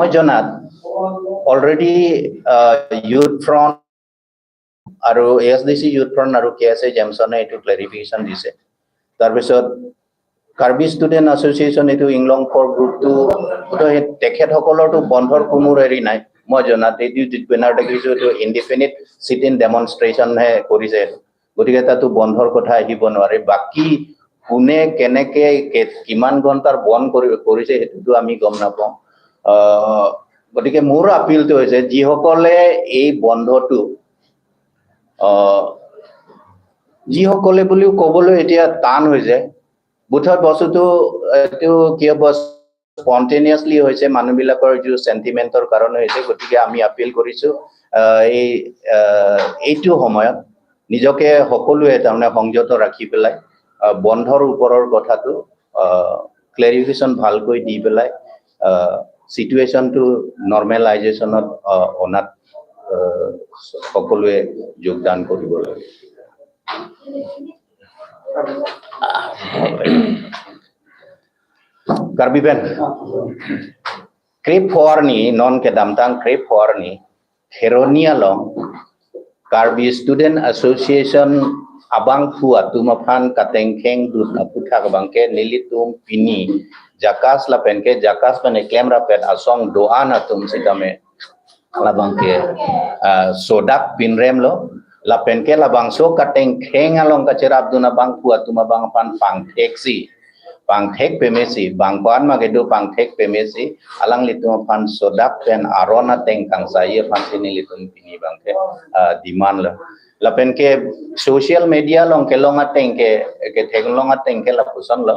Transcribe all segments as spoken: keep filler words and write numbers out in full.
মই জনাত already Youth Front আৰু ASDC Youth Front আৰু KSA Jameson-এ এইটো clarification দিছে। তাৰপিছত কাৰ্বি ষ্টুডেণ্ট এছ'চিয়েশ্যন, এইটো ইংলং ফ'ৰ গ্ৰুপটো, বোধহয় তেখেতসকলৰতো বন্ধৰ কোনো হেৰি নাই। মই জনাত এইটো যিটো বেনাৰ দেখিছো, এইটো ইনডিফিনিট চিট-ইন ডেমনষ্ট্ৰেশ্যনহে কৰিছে। গতিকে তাতো বন্ধৰ কথা আহিব নোৱাৰে। বাকী কোনে কেনেকে কে- কিমান ঘণ্টাৰ বন্ধ কৰি কৰিছে, সেইটোতো আমি গম নাপাওঁ। আহ, গতিকে মোৰ আপিলটো হৈছে, যিসকলে এই বন্ধটো, আহ, যিসকলে বুলিও ক'বলৈ এতিয়া টান হৈ যায়, বোধহয় বস্তুটো এইটো কিয় বা স্পণ্টেনিয়াছলি হৈছে, মানুহবিলাকৰ যিটো চেণ্টিমেণ্টৰ কাৰণে হৈছে। গতিকে আমি আপিল কৰিছো, আহ, এই আহ, এইটো সময়ত নিজকে সকলোৱে তাৰমানে সংযত ৰাখি পেলাই, আহ, বন্ধৰ ওপৰৰ কথাটো ক্লেৰিফিকেশ্যন ভালকৈ দি পেলাই, চিটুৱেশ্যনটো নৰ্মেলাইজেশ্যনত অনাত আহ, সকলোৱে যোগদান কৰিব লাগে। Karbi pen krep pho arni, non kedamtang krep pho arni, Kheroni along Karbi Student Association abangphu atum aphan katengkheng dut aputhak abangke nelitum pini JACAS lapen ke JACAS pen eklem rapet asong do-an atum sitame labangke, ah, sodak pinremlo, lapen ke labangso katengkheng along kacherapdun abangphu atum abang aphan pangthek si, pangthek pemesi, bang ko-an ma kedo pangthek pemesi, alanglitum aphan sodak pen aron ateng kangsai aphan si nelitum pini abangke, ah, demand lo. Lapen ke social media along kelong ateng ke, ketheklong ateng ke lapusonlo.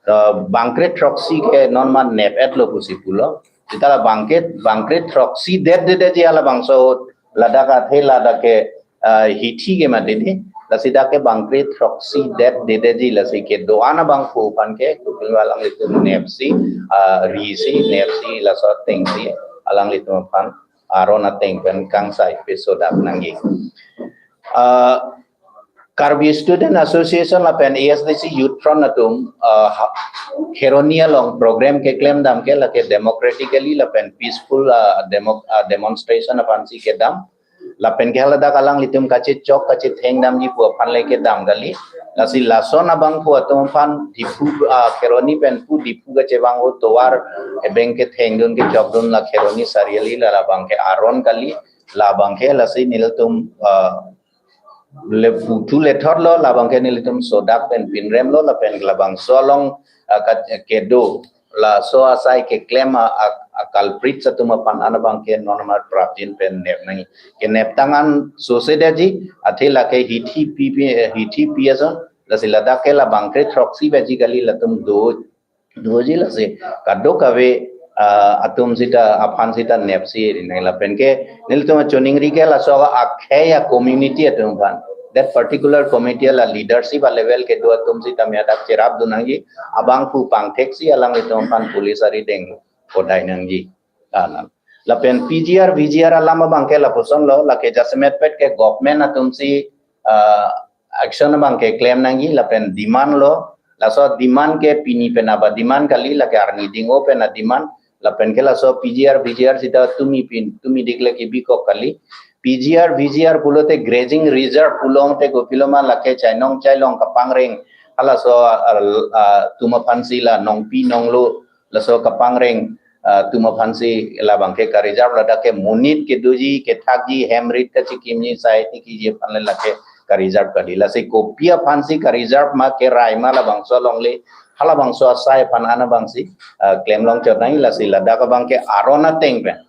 Ah, bangkre throksi ke non ma nep-etlo pusi pulo. Sita la bangke, bangkre throksi det dedeji halabangso ladak athe ladak ke, ah, hithi ke mati di. Lasi dak ke bangkre throksi det dedeji, lasi kedo-an abangphu aphan ke, kupil alanglitum nepsi, ah, risi, nepsi, laso atengsi alanglitum aphan aron ateng pen kangsai pe sodak nangji. Ah, Karbi Student Association lapen ASDC Youth Front atum, ah, ha- Kheroni along program keklem dam ke lake democratically lapen peaceful, ah, demo- ah, demonstration aphan si kedam. Lapen ke haladak alanglitum kachechok kachetheng damji pu aphan le kedam kali. Lasi lason abangphu atum aphan Diphu, ah, Kheroni pen pu Diphu kachevang-o tovar ebeng kethengdun kechokdun la Kheroni Chariali la labangke aron kali. Labangke lasi nelitum, ah, le puthu lethotlo, labangke nelitum sodak pen pinremlo, lapen labangso along, ah, kat- kedo, laso asai keklem a, a, a culprits atum aphan an abangke non ma prapjin pen nep nangji. Kenep tang an sose deji, athe lake hithi pi pi, eh, hithi pi ason, lasi ladak ke labangkre throksi baji kali latum do doji, lasi kadokave, ah, atum sita aphan sita nepsi ri nang. Lapen ke nelitum choningri ke laso akhei a-community atum aphan, that particular committee la leadership a-level kedo atum sitame dak cherapdun nangji, abangphu pangthek si alanglitum aphan police arideng kodai nangji. Anan. Lapen PGR, VGR alam abangke lapusonlo, lake jasemet pet ke government atum si, ah, action abangke klem nangji, lapen demand lo, laso demand ke pini pen aba demand kali, lake arni ding-o pen a-demand, lapen ke laso PGR, VGR sita tumi pin, tumi dik lake bikok kali. PGR, VGR pulote grazing reserve pulongte kopiloma lake chainong chailong kapangreng, halaso, ah, ah, atum aphan si la nongpi nonglo, laso kapangreng, ah, atum aphan si labangke ka-reserve, ladak ke monit kedoji, kethakji, hem rit kachekimji, sai tikiji aphan le lake ka-reserve kali. Lasi kopi aphan si ka-reserve ma, kerai ma, labangso alongle, halabangso asai aphan an abang si, ah, klem longchot nangji. Lasi ladak abangke aron ateng pen,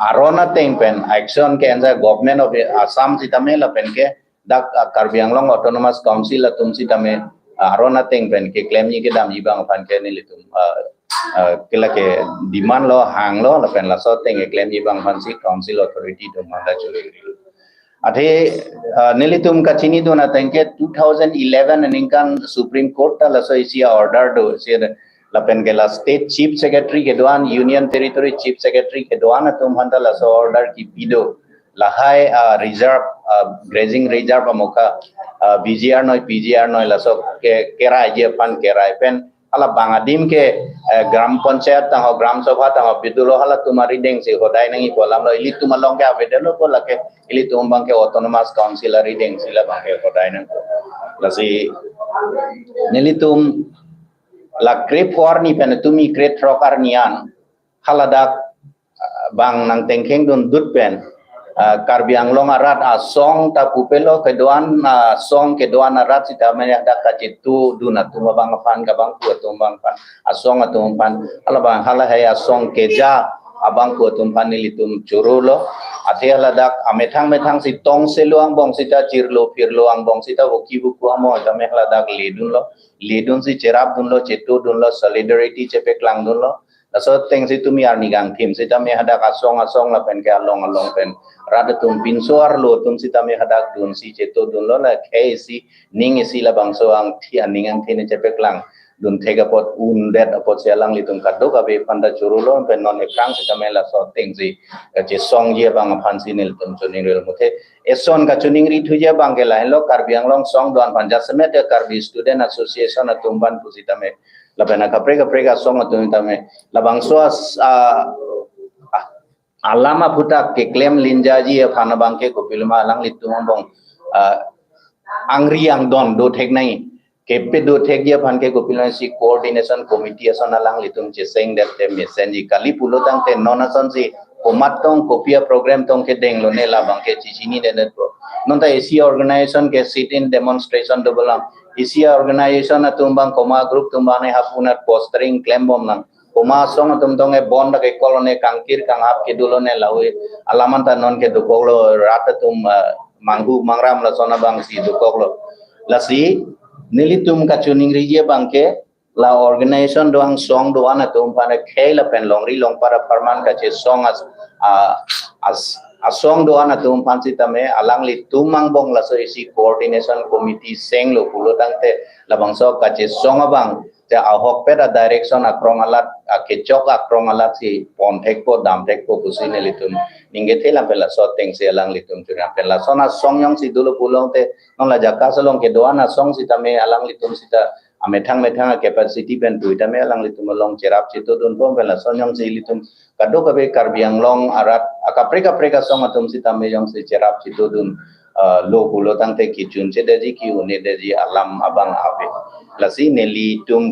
aron ateng pen action ke-ensa government of Assam sitame lapen ke dak, ah, Karbi Anglong Autonomous Council atum sitame, ah, aron ateng pen keklemji kedamji abang aphan ke nelitum, ah, ah, ke lake demand lo, hanglo, lapen laso ateng keklemji abang aphan si council authority atum aphan ta churi. Athe, ah, nelitum kachinidun ateng ke two thousand eleven aningkan Supreme Court ta laso isi a-order do, si lapen ke la State Chief Secretary kedo-an, Union Territory Chief Secretary kedo-an atum aphan ta laso order kipi do. Lahai, ah, reserve, ah, grazing reserve amokha, ah, VGR noi, PGR noi, laso ke, keraiji aphan kerai pen, Hala bang adim ke, eh, Gram Panchayat tangho, Gram Sabha tangho, bidolo halatum arideng si hodai nangji pu alam lo, ilitum along ke avedetlo pu lake, ilitum abang ke Autonomous Council arideng si labang ke hodai nang. Lasi, nelitum la krepho arni pen tumi krethrok arni an, haladak, ah, bang nangtengkheng dun dut pen, ah, Karbi Anglong arat asong ta pupelo kedo-an, ah, asong kedo-an arat sitame hadak kachetudun atum abang aphan, kabangphu atum abang aphan, asong atum aphan, halabang halahei asong keja abangphu atum aphan nelitum chorolo. Athe haladak amethang methang si tongse lo angbong sita, chirlo phirlo angbong sita, voki voku angbong sitame haladak ledunlo, ledun si cherapdunlo, chetudunlo, solidarity chepaklangdunlo. Laso ateng si tumi arni kangthim sitame hadak asong asong lapen ke along along pen rat atum pinso arlo atum sitame hadak dun si chetudunlo, la khei si ning isi labangso angthi aning angthi ne chepaklang dun thek apot, undet apot si alanglitum kadokave aphan ta chorolo pen non ekrang sitame laso ateng si kachesongji abang aphan si nelitum choningrilo muthe. Eson kachoningri thuji abang ke lahenlo, Karbi Anglong asong do-an aphan jasemet ya Karbi Student Association atum aphan pusitame, lapen akaprek kaprek asong atum tame labangso as-, ah, ah, alam aphuthak keklem linjaji aphan abang ke kopiloma alanglitum angbong, ah, angri angdon do thek nangji, kepedo thekji aphan ke kopiloma si coordination committee ason alanglitum chesengdet te mesenji, kali pulo tangte non ason si komat tong kopi aprogram tong kedeng lone labang ke chechinine detpo. Non ta isi organization ke sit in demonstration dobom lang, isi organization atum abang komat group atum abang ne hapunat postering klembom lang, komat asong atum tong e bon dak ekol ne kangkir kanghap kedo lone lahui alam anta non ke dokoklo, rat atum, ah, manghu mangram lason abang si dokoklo. Lasi nelitum kachoningriji abang ke la organization do-an, asong do-an atum aphan khei lapen longri longpat apharman kachesong as, ah, as, asong do-an atum aphan sitame alanglitum angbong laso isi coordination committee senglo pulo tangte labangso kachesong abang te ahokpet a direction akrong alat, akechok akrong alat si pon thekpo, dam thekpo pusi nelitum ningke the lapen laso ateng si alanglitum chorolo pen lason asong jongsi dolo pulo tangte non la Jakasong along kedo-an asong sitame alanglitum sita amethang methang capacity pen pu tame alanglitum along cherap chetudunpo pen lason jongsi ilitum kadokave Karbi Anglong arat akaprek kaprek asong atum sitame jongsi cherap chetudun, ah, lo pulo tangte kechun chedetji ke-un-edetji alam abang ave. Lasi nelitum